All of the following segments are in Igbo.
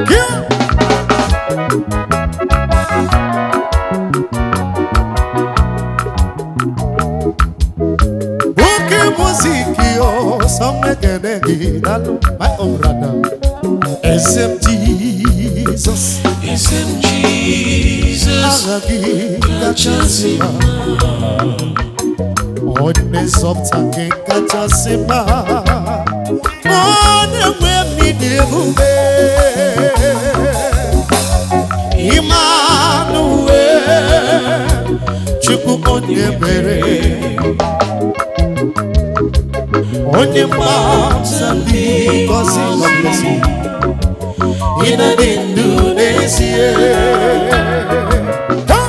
Yeah. Oke music yo, some ekene gị daalụ, my own brother. Eze m Jesus, Eze m Jizọs aha gị kachasị mma. Onye nzọpụta gị kachasị mma. Onye nwe m dị ebube. Emmanuel, Chukwu onye ebere. Onye mgbapụta ndị gọzi, God bless you. Ị na-adị ndụ n'ezie. Ha!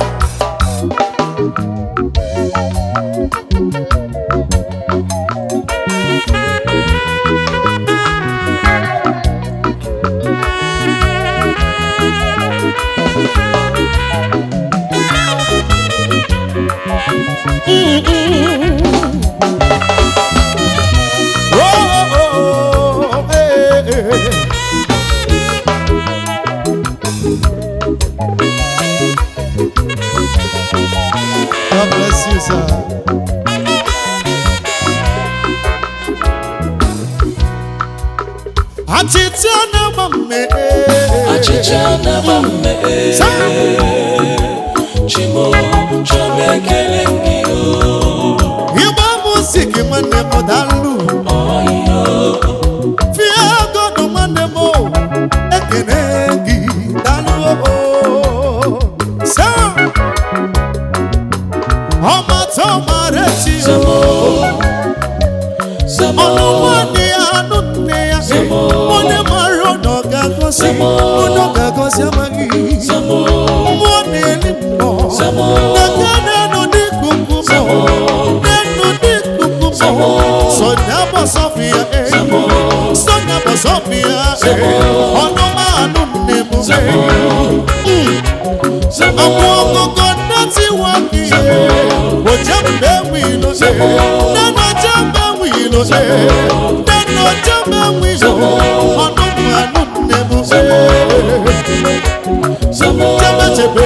Oh, oh, oh, eh, eh. God bless you, sir. Achịcha na-agba mme. Achịcha na-agba mme. Sir. Chimo chọrọ ekele gị o. Ịgba music, nwanne m, daalụ. Ọyọ. Fie godu, nwanne m o, ekene gị, daalụ o. Sir. Ọmata ọmara echi o. Zamo. Zamo. Ọnụ nwanne ya anụ nne ya. Zamo. Onye mara ụlọ ga-agọzi. Zamo. Ụlọ ga-agọzi amaghị. Zamo. Mmụọ na-eli mmụọ. Zamo. N'aka na-enu n'ikuku Zamo. mmụọ. N'enu n'ikuku mmụọ. Zamo. Sọnya bụ sọfịa e. Zamo. Sọnya bụ sọfịa e. Zamo. Ọnụ anụ nne m e. Zamo. Zamo. Ọmụ ọgụgụ nnati waki e. Ojembe wilo e. Nana jembe wilo e. Nana jembe wilo. Ọnụ anụ nne m e. Zamo. Jebe chebe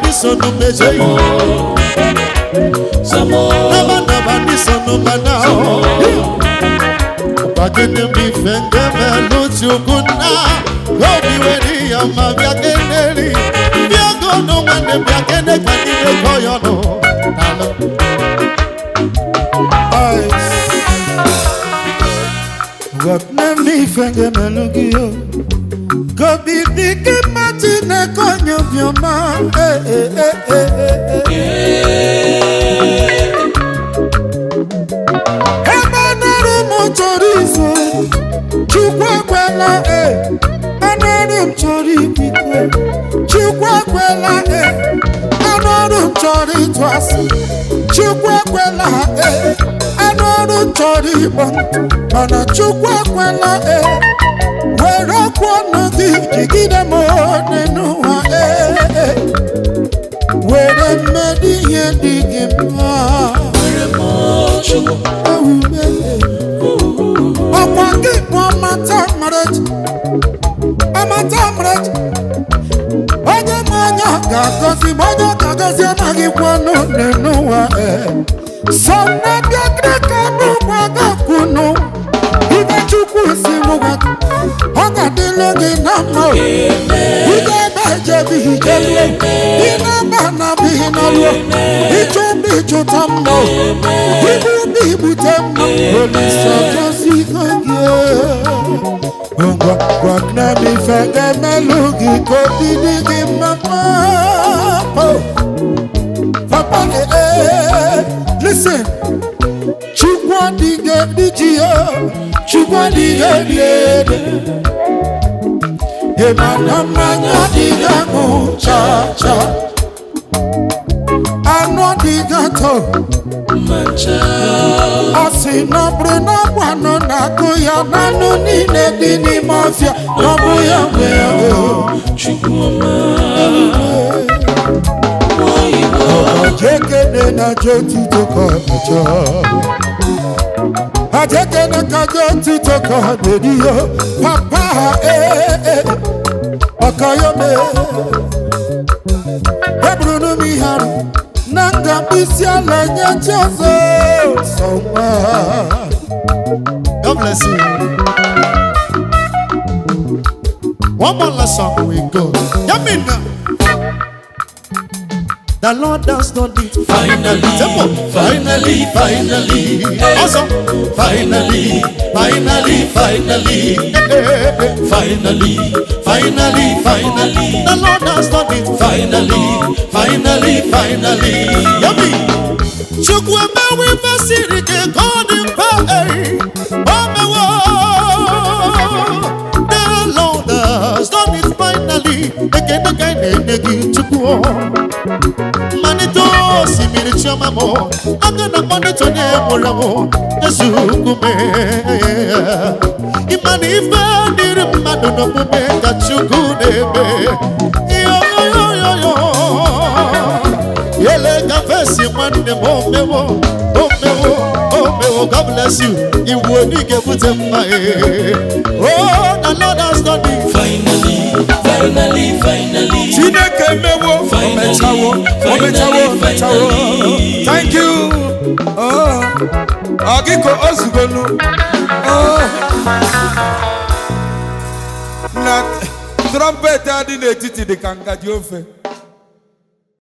n'isonu meje. Zamo. Naba naba n'isonu mana. Bagene mi fenge melu chukwu na. Obi weri ya ma bịa keneri. Bịa gono nwanne, bịa kene ka n'ime kọ ya nụ. Daalụ. Nne ife ga-emelụ gị o. Ka obi dị gị mma, Chineke onye obiọma. Eh, eh, eh, eh, eh, eh. Ebe ọnụrụ m chọrọ izu, Chukwu ekwela e. Ọnụọrụ m chọrọ ibite, Chukwu ekwela e. Ọnụọrụ m chọrọ ịtụ asị, Chukwu ekwela e. Ọnụọrụ m chọrọ ịkpọ, mana Chukwu ekwela e. Were okwu ọnụ gị jigide m n'ụwa e. Were mmedu ihe dị gị mma. Were mụọ Chukwu. Ọkwa gị bụ ọmata marachi, ọmata marachi. Onye ma onye ọ ga-agọzi, ma onye ọ ga-agọzi amaghịkwa n'une n'ụwa e. So na bịa ka mụ gwa gị kwunu ibe Chukwu si mụ gwa gị, ọ ga-adịlụ gị na mma o. Ị ga-ebe ejebighị jeruo, ị na-aba na-abịghị n'ọlụọ, ịchụ mba ịchụta mma o, ibu mba igbute mma, Olise gozigo gị. Ngwa gwa nne m ife ga-emelụ gị ka obi dị gị mma. Oh, Papa, eh, eh, listen. Chukwu adịghị eri ji ya, Chukwu adịghị eri ede. Ị ma na mmanya adịghị aṅụ cha cha. Anụ adịghị atọ. Mancha. A sị na ọ bụrụ na ọ bụ anụ na-agụ ya na anụ niile dị n'ime ọfịa, na ọ bụ ya nwe ya o. Chukwu ọma. Oyibo. Ajekene na jotuto ka ọ na-achọ. Ajekene ka jotuto ka ọ na-eri yo. Papa, eh, eh. Ka ya mee eburu m ihe arụ na nga mkpịsị ala nye chi ọzọ sọ nwa. God bless you. One more last song we go. Yamina. The Lord does not need. Finally, Tempo. finally, finally, Also, finally, finally, finally, finally, finally, finally, the Lord does not need. Finally, finally, finally. Yummy. Chukwu emewo ife siri ike ka ọ dị mfe. O mewo. The Lord has done it finally. Ekene ka anyị na-enye gị, Chukwu. Mmalite osimiri chiọma m, aka na mmalite onye mụrụ m, ezukwu mee. Ịma na ife dịrị mmadụ n'omume ka Chukwu na-eme. Yoyoyoyo. Yele ka fesi nwanne m, omewo, omewo, omewo. God bless you. Iwu oni ga-ebute mma ee. Oh, the Lord has done it. Finally, finally, finally. Chineke mewo, omechawo, omechawo, omechawo. Thank you. Oh, ọ gị ka o zugonu. Oh. Na trumpet a dị n'etiti dị ka ngaji ofe.